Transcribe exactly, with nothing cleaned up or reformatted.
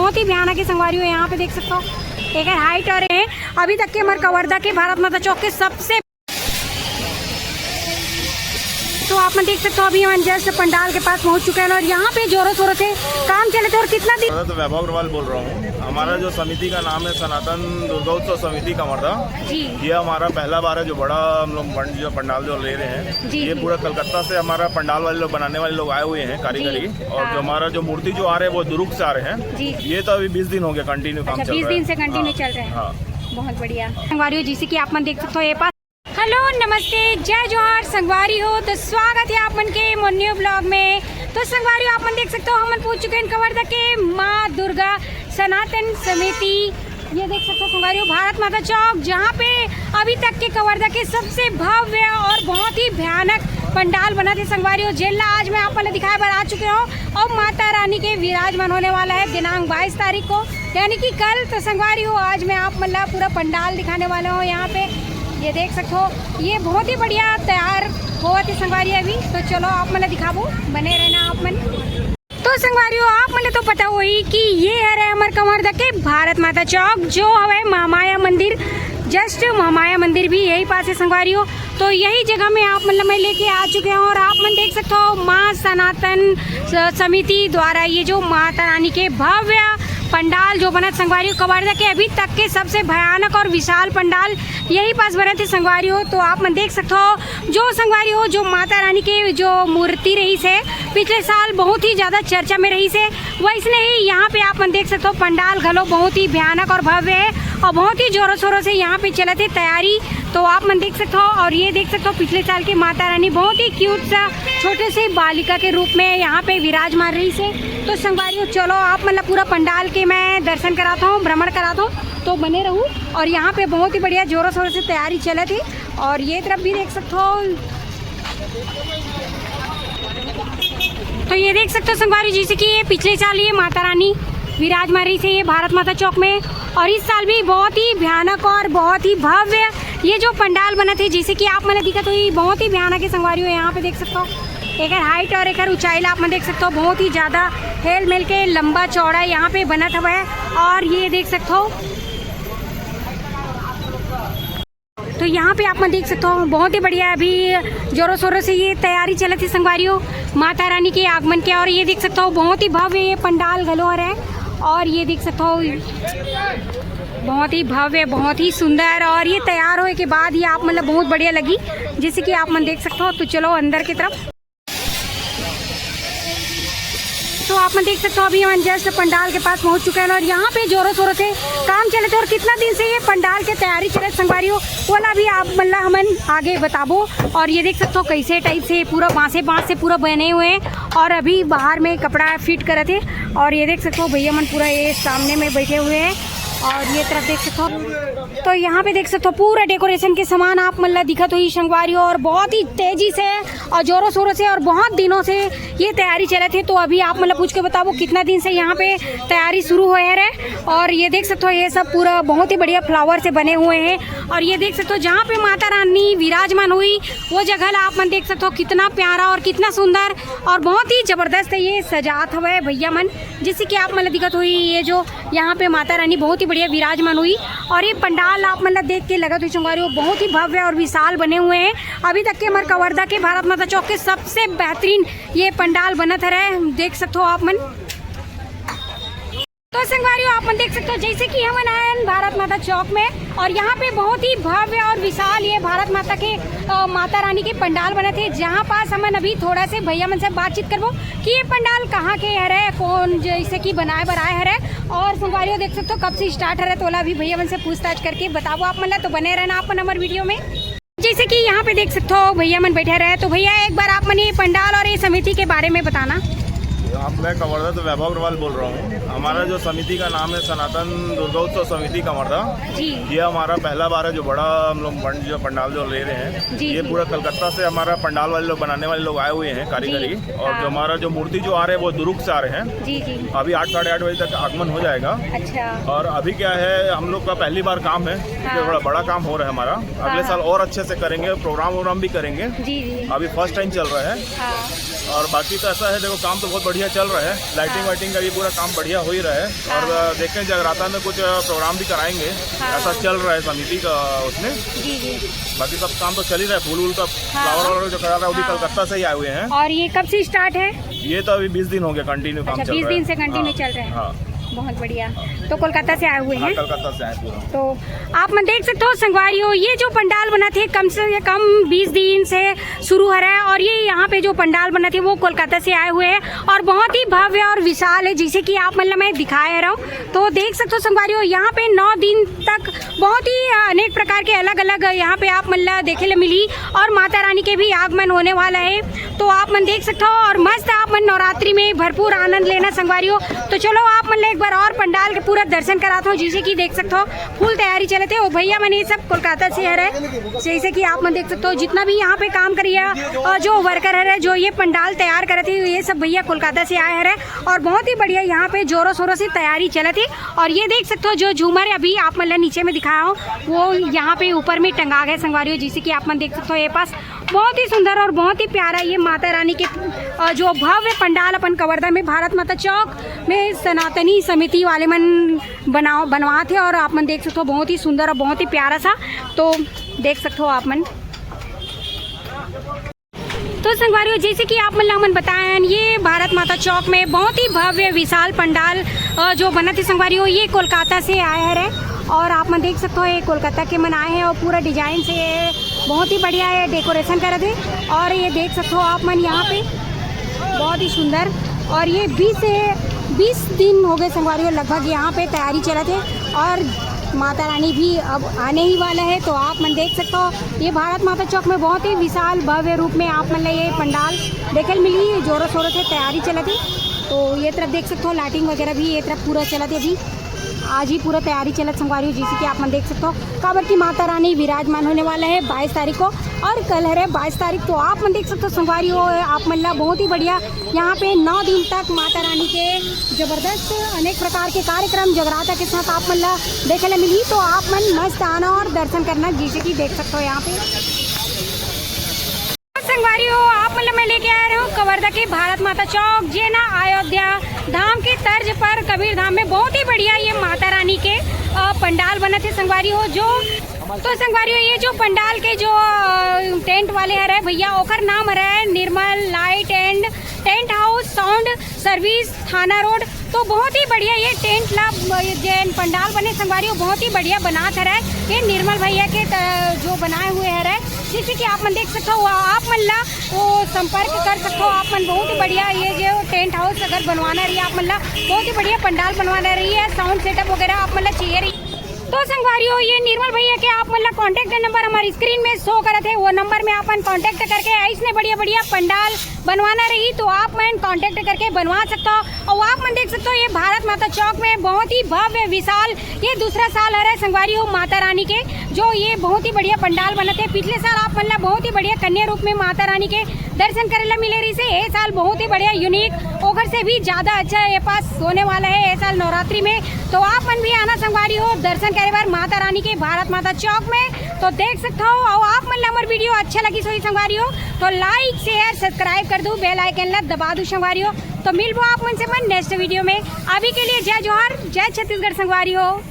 बहुत ही भयानक है संगवारी हो। यहाँ पे देख सकते हो एकर हाइट और है अभी तक के हमर कवर्धा के भारत माता चौक के सबसे। तो आप मन देख सकते हो अभी हम जस्ट पंडाल के पास पहुंच चुके हैं और यहाँ पे जोरों शोरों से काम चले थे। और कितना दिन? मैं तो वैभव अग्रवाल बोल रहा हूँ। हमारा जो समिति का नाम है सनातन दुर्गा उत्सव समिति कवर्धा। जी। ये हमारा पहला बार है जो बड़ा हम लोग पंड-, जो पंडाल जो ले रहे हैं। जी, ये जी। पूरा कलकत्ता से हमारा पंडाल वाले लोग, बनाने वाले लोग आए हुए हैं, कारीगरी। जी। और हाँ। जो हमारा जो मूर्ति जो आ रहे हैं वो दुर्ग से आ रहे हैं। जी। ये तो अभी बीस दिन हो गया कंटिन्यू काम अच्छा, चल रहा है। बीस दिन से कंटिन्यू हाँ, चल रहे हैं। हाँ। बहुत बढ़िया। संगवारी हो, जैसे कि आप मन देख सकते हो ये पास। हेलो, नमस्ते, जय जोहार संगवारी हो। तो स्वागत है आप मन के मोर न्यू ब्लॉग में। तो संगवारी हो, आप मन देख सकते हो हमन पहुंच चुके हैं कवर्धा के माँ दुर्गा सनातन समिति। ये देख सकते हो संगवारी हो भारत माता चौक, जहाँ पे अभी तक के कवर्धा के सबसे भव्य और बहुत ही भयानक पंडाल बना थे संगवारी हो, जेला आज मैं आप मन ला दिखाए बर आ चुके हूँ। और माता रानी के विराजमान होने वाला है दिनांक बाईस तारीख को, यानी कि कल। तो संगवारी हो आज मैं आप मन ला पूरा पंडाल दिखाने वाला हूँ। यहाँ पे ये देख सकते हो ये बहुत ही बढ़िया तैयार होवत हे संगवारी अभी। तो चलो आप मन ला दिखाबो, बने रहना आप मन। तो संगवारी हो, आप मन ला तो पता होही कि ये हरे हमर कवर्धा के भारत माता चौक, जो हवे महामाया मंदिर, जस्ट महामाया मंदिर भी यही पास है संगवारी हो। तो यही जगह में आप मन ला मैं लेके आ चुके हूँ और आप मन देख सकते हो माँ सनातन स-, समिति द्वारा ये जो माता रानी के भव्य पंडाल जो बनत संगवारी हो, कवर्धा के अभी तक के सबसे भयानक और विशाल पंडाल यही पास बनत हे संगवारी हो। तो आप मन देख सकते हो जो संगवारी हो, जो माता रानी के जो मूर्ति रहिस हे, पिछले साल बहुत ही ज्यादा चर्चा में रहिस हे, वैसने ही यहाँ पे आप मन देख सकते हो पंडाल घलो बहुत ही भयानक और भव्य है और बहुत ही जोरों शोरों से यहाँ पे चलत हे तैयारी। तो आप मन देख सकते हो और ये देख सकते हो पिछले साल की माता रानी बहुत ही क्यूट सा छोटे से बालिका के रूप में यहाँ पे विराजमान रहिस हे। तो संगवारी हो, चलो आप मन ला पूरा पंडाल के मैं दर्शन कराता हूँ, भ्रमण कराता हूँ, तो बने रहू। और यहाँ पे बहुत ही बढ़िया जोरों शोरों से तैयारी चलत हे। और ये तरफ भी देख सकते हो। तो ये देख सकते हो संगवारी, जैसे कि ये पिछले साल ये माता रानी विराजमान रहिस हे ये भारत माता चौक में, और इस साल भी बहुत ही भयानक और बहुत ही भव्य ये जो पंडाल बनत हे, जैसे कि आप मन ला दिखत होही, बहुत ही भयानक है संगवारी हो। यहाँ पे देख सकते हो एकर हाइट और एकर ऊंचाई ला आप मन देख सकते हो, बहुत ही ज्यादा हेल मेल के लंबा चौड़ा यहाँ पे बनत हवय। और ये देख सकते हो तो यहाँ पे आप मन देख सकते हो बहुत ही बढ़िया अभी जोरों शोरों से ये तैयारी चलत हे संगवारी हो माता रानी के आगमन के। और ये देख सकते हो बहुत ही भव्य ये पंडाल घलो हरे, और ये देख सकते हो बहुत ही भव्य, बहुत ही सुंदर। और ये तैयार होए के बाद ये आप मतलब बहुत बढ़िया लगी, जैसे कि आप मन देख सकते हो। तो चलो अंदर की तरफ। तो आप मन देख सकते हो अभी हम जस्ट पंडाल के पास पहुंच चुके हैं और यहाँ पे जोरों शोरों से काम चलत हे और कितना दिन से ये पंडाल के तैयारी चलत संगवारी हो, वो ला भी आप मन ला हमन आगे बताबो। और ये देख सकते हो कैसे टाइप से पूरा बांसे बांस से पूरा बने हुए हैं और अभी बाहर में कपड़ा फिट करत हे। और ये देख सकते हो भैया मन पूरा ये सामने में बैठे हुए हैं और ये तरफ देख सकते हो, तो यहाँ पे देख सकते हो पूरा डेकोरेशन के सामान आप मन ला दिखत होही संगवारी हो, और बहुत ही तेजी से और जोरों शोरों से और बहुत दिनों से ये तैयारी चलत हे। तो अभी आप मन ला पूछ के बताबो कितना दिन से यहाँ पे तैयारी शुरू होए हरे। और ये देख सकते हो ये सब पूरा बहुत ही बढ़िया फ्लावर से बने हुए हैं। और ये देख सकते हो जहाँ पे माता रानी विराजमान होही वो जगह ला आप मन देख सकते हो कितना प्यारा और कितना सुंदर और बहुत ही जबरदस्त ये सजात हवय भैया मन। जैसे कि आप मन ला दिखत होही ये जो यहाँ पे माता रानी बहुत ही बढ़िया विराजमान होही। और ये पंडाल आप मन ला देख के लगत होही संगवारी हो बहुत ही भव्य और विशाल बने हुए हैं। अभी तक के हमर कवर्धा के भारत माता चौक के सबसे बेहतरीन ये पंडाल बनत हरे, देख सकते हो आप मन। तो संगवारी हो आप मन देख सकते हो जैसे कि हमन आए हन भारत माता चौक में और यहाँ पे बहुत ही भव्य और विशाल ये भारत माता के अ, माता रानी के पंडाल बनत हे, जहाँ पास हमन अभी थोड़ा से भैया मन से बातचीत करबो कि ये पंडाल कहाँ के हरे, कौन जैसे कि बनाए बर आए हरे। और संगवारी हो देख सकते हो कब से स्टार्ट हरे, तो ओला अभी भैया मन से पूछताछ करके बताबो आप मन ला। तो बने रहना आप मन हमर वीडियो में। जैसे कि यहाँ पे देख सकते हो भैया मन बैठे रहे, तो भैया एक बार आप मन ये पंडाल और ये समिति के बारे में बताना। आप मैं कवर्धा से वैभव अग्रवाल बोल रहा हूँ। हमारा जो समिति का नाम है सनातन दुर्गा उत्सव समिति कवर्धा। जी। ये हमारा पहला बार है जो बड़ा हम लोग पंड-, जो पंडाल जो ले रहे हैं। जी, ये जी। पूरा कलकत्ता से हमारा पंडाल वाले लोग, बनाने वाले लोग आए हुए हैं, कारीगरी। जी। और हाँ। जो हमारा जो मूर्ति जो आ रहे हैं वो दुर्ग से आ रहे हैं। जी जी। अभी आठ साढ़े आठ बजे तक आगमन हो जाएगा। अच्छा। और अभी क्या है, हम लोग का पहली बार काम है, इसलिए हाँ। थोड़ा बड़ा काम हो रहा है हमारा। अगले हाँ। साल और अच्छे से करेंगे, प्रोग्राम वोग्राम भी करेंगे। जी जी। अभी फर्स्ट टाइम चल रहा है। हाँ। और बाकी तो ऐसा है, देखो, काम तो बहुत बढ़िया चल रहा है, लाइटिंग वाइटिंग का भी पूरा काम बढ़िया हो ही रहा है। और अ, देखते हैं, जगराता में कुछ अ, प्रोग्राम भी कराएंगे, ऐसा चल रहा है समिति का उसमें। जी जी। बाकी सब काम तो चल ही रहा है, फूल वूल का फ्लावर वावर जो करा रहा है, वो भी कलकत्ता से ही आए हुए हैं। और ये कब से स्टार्ट है? ये तो अभी बीस दिन हो गया कंटिन्यू काम चल रहा है। अच्छा, बीस दिन से कंटिन्यू चल रहा है। हाँ। बहुत बढ़िया। तो कोलकाता से आए हुए हैं। कोलकाता से आए पूरा। तो आप मन देख सकते हो संगवारी हो, ये जो पंडाल बना थे कम से कम बीस दिन से शुरू हो रहा है और ये यहाँ पे जो पंडाल बना थे वो कोलकाता से आए हुए हैं और बहुत ही भव्य और विशाल है, जैसे कि आप मन ला मैं दिखाए रहा हूँ। तो देख सकते हो संगवारी हो, यहाँ पे नौ दिन तक बहुत ही अनेक प्रकार के अलग अलग यहाँ पे आप मन ला देखे ला मिली और माता रानी के भी आगमन होने वाला है। तो आप मन देख सकते हो और मस्त आप मन नवरात्रि में भरपूर आनंद लेना संगवारी हो। तो चलो आप मन ला एक बार और पंडाल के पूरा दर्शन कराता हूँ, जैसे कि देख सकते हो फुल तैयारी चलत हे। वो भैया मन ये सब कोलकाता से हरे, जैसे कि आप मन देख सकते हो जितना भी यहाँ पे काम करिए और जो वर्कर हरे जो ये पंडाल तैयार करत हे ये सब भैया कोलकाता से आए हरे और बहुत ही बढ़िया यहाँ पे जोरों शोरों से तैयारी चलत हे। और ये देख सकते हो जो झूमर अभी आप मन ला नीचे में दिखाया हूँ वो यहाँ पे ऊपर में टंगा गया संगवारी हो, जैसे कि आप मन देख सकते हो ये पास बहुत ही सुंदर और बहुत ही प्यारा ये माता रानी के अ, जो भव्य पंडाल अपन कवर्धा में भारत माता चौक में सनातनी समिति वाले मन बनाओ बनवात हे और आप मन देख सकते हो बहुत ही सुंदर और बहुत ही प्यारा सा। तो देख सकते हो आप मन। तो संगवारी हो जैसे कि आप मन ला हमन बताए हन ये भारत माता चौक में बहुत ही भव्य विशाल पंडाल अ, जो बनत हे संगवारी हो ये कोलकाता से आए हरे। और आप मन देख सकते हो ये कोलकाता के मन आए हैं और पूरा डिजाइन से ये बहुत ही बढ़िया ये डेकोरेशन करत हे। और ये देख सकते हो आप मन यहाँ पे बहुत ही सुंदर। और ये बीस से बीस दिन हो गए संगवारी हो लगभग यहाँ पे तैयारी चलत हे और माता रानी भी अब आने ही वाला है। तो आप मन देख सकते हो ये भारत माता चौक में बहुत ही विशाल भव्य रूप में आप मन ला ये पंडाल देखे ल मिली, जोरों शोरों से तैयारी चलत हे। तो ये तरफ देख सकते हो लाइटिंग वगैरह भी ये तरफ पूरा चलत हे अभी। आज ही पूरा तैयारी चलत संगवारी हो, जैसे कि आप मन देख सकते हो काबर की माता रानी विराजमान होने वाला है बाईस तारीख को और कल हरे बाईस तारीख। तो आप मन देख सकते हो संगवारी हो आप मन ला बहुत ही बढ़िया यहाँ पे नौ दिन तक माता रानी के जबरदस्त अनेक प्रकार के कार्यक्रम जगराता के साथ आप मन ला देखे ला मिली। तो आप मन मस्त आना और दर्शन करना, जैसे कि देख सकते हो यहाँ पे। संगवारी हो आप मन ला मैं लेके आ रहा हूँ कवर्धा के भारत माता चौक, जे ना अयोध्या धाम के तर्ज पर कबीर धाम में बहुत ही बढ़िया ये माता रानी के अ, पंडाल बनत हे संगवारी हो। जो तो संगवारी हो ये जो पंडाल के जो अ, टेंट वाले हरे भैया ओकर नाम हरे Nirmal light and tent house sound service थाना रोड। तो बहुत ही बढ़िया ये टेंट ला अ, जे पंडाल बने संगवारी हो बहुत ही बढ़िया बनात हरे ये निर्मल भैया के त- जो बनाए हुए हरे, जैसे कि आप मन देख सकते हो आप मन ला वो संपर्क कर सकते हो। आप मन बहुत ही बढ़िया ये जो टेंट हाउस अगर बनवाना रही आप मन ला बहुत ही बढ़िया पंडाल बनवाना रही है साउंड सेटअप वगैरह आप मन ला चाहिए रही तो संगवारी हो ये निर्मल भैया के आप मन ला कॉन्टैक्ट नंबर हमारे स्क्रीन में शो करत हे, वो नंबर में आप मन कॉन्टैक्ट करके ऐसने बढ़िया बढ़िया पंडाल बनवाना रही तो आप मन कॉन्टैक्ट करके बनवा सकते हो। और आप मन देख सकते हो ये भारत माता चौक में बहुत ही भव्य विशाल ये दूसरा साल हरे संगवारी हो माता रानी के जो ये बहुत ही बढ़िया पंडाल बनत हे। पिछले साल आप मन ला बहुत ही बढ़िया कन्या रूप में माता रानी के दर्शन करे ला मिले रही से, ये साल बहुत ही बढ़िया यूनिक ओकर से भी ज्यादा अच्छा ये पास होने वाला है ये साल नवरात्रि में। तो आप मन भी आना संगवारी हो दर्शन करे बर माता रानी के भारत माता चौक में। तो देख सकते हो और आप मन ला हमर वीडियो अच्छा लगी सोई संगवारी हो तो लाइक शेयर सब्सक्राइब कर दू, बेल आइकन ला दबा दू संगवारी हो। तो मिलबो आप मन से मन नेक्स्ट वीडियो में। अभी के लिए जय जोहार, जय छत्तीसगढ़ संगवारी हो।